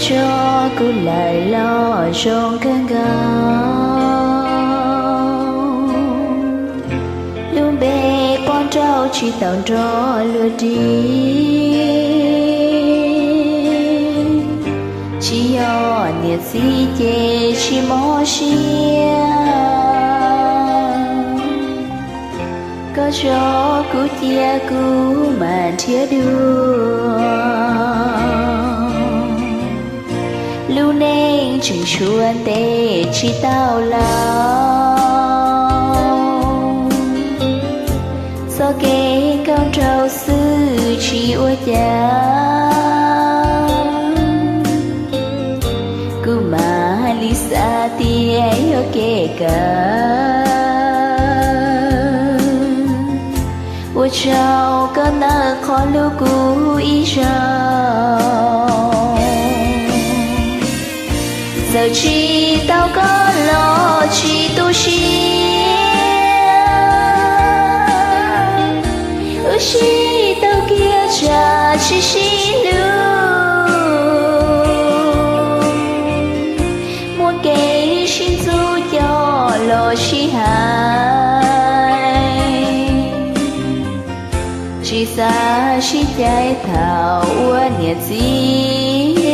Tso kuv lawm los zoo kawg nkaus, lub npe poj nrauj tsis tau nrog luag dim, tsis yog niam txiv ces tsis mob siab. Koj tso kuv cia kuv mam nrhiav dua, lub neej tseem tshuav ntev tsis tau laus, txoj kev nkauj nraug xwb tsis ua cas. Kuv mam li xav tias yog kev kawm, ua tsaug koj ntawm qhov hlub kuv ib zaug. Txawm tsis tau koj los tsis tu siab, wb sib tau kiag tsam tsis sib hlub, muaj kev sib ntxub coj los sib hais, tsis xav sib cais thaum ua niam txiv.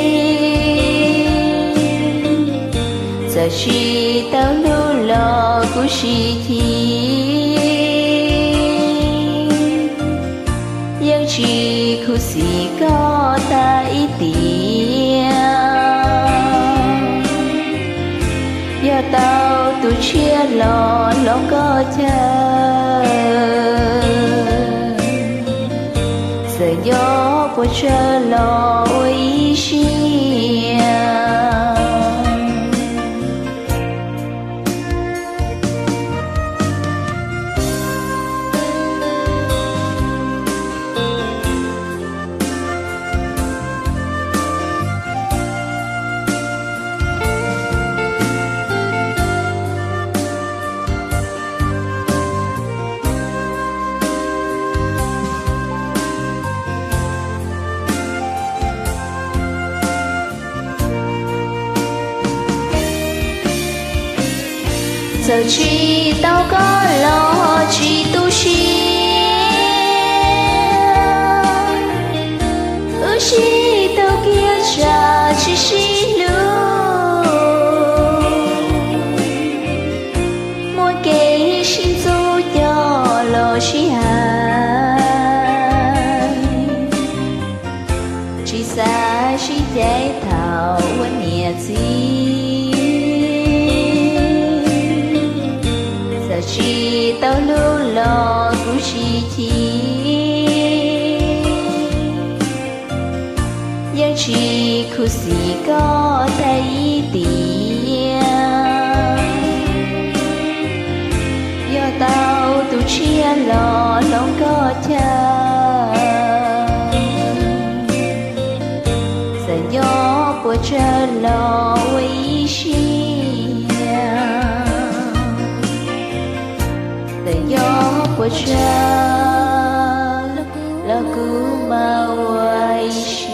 Txawm tsis tau hlub los kuv sib chim, yeej tsis khuv xim koj tag ib tiam. Yog tau tus tshiab los hloov koj chaw, txawm nco puas tsawg los ua ib siab. Txawm tsis tau koj los tsis tu siab, wb sib tau kiag tsam tsis sib hlub, muaj kev sib ntxub coj los sib hais, tsis xav sib cais thaum ua niam txiv. Txawm tsis tau hlub los kuv sib chim, yeej tsis khuv xim koj tag ib tiam. Yog tau tus tshiab los hloov koj chaw, txawm nco puas tsawg los ua ib siab. Txawm nco puas tsawg los kuv mam ua ib siab.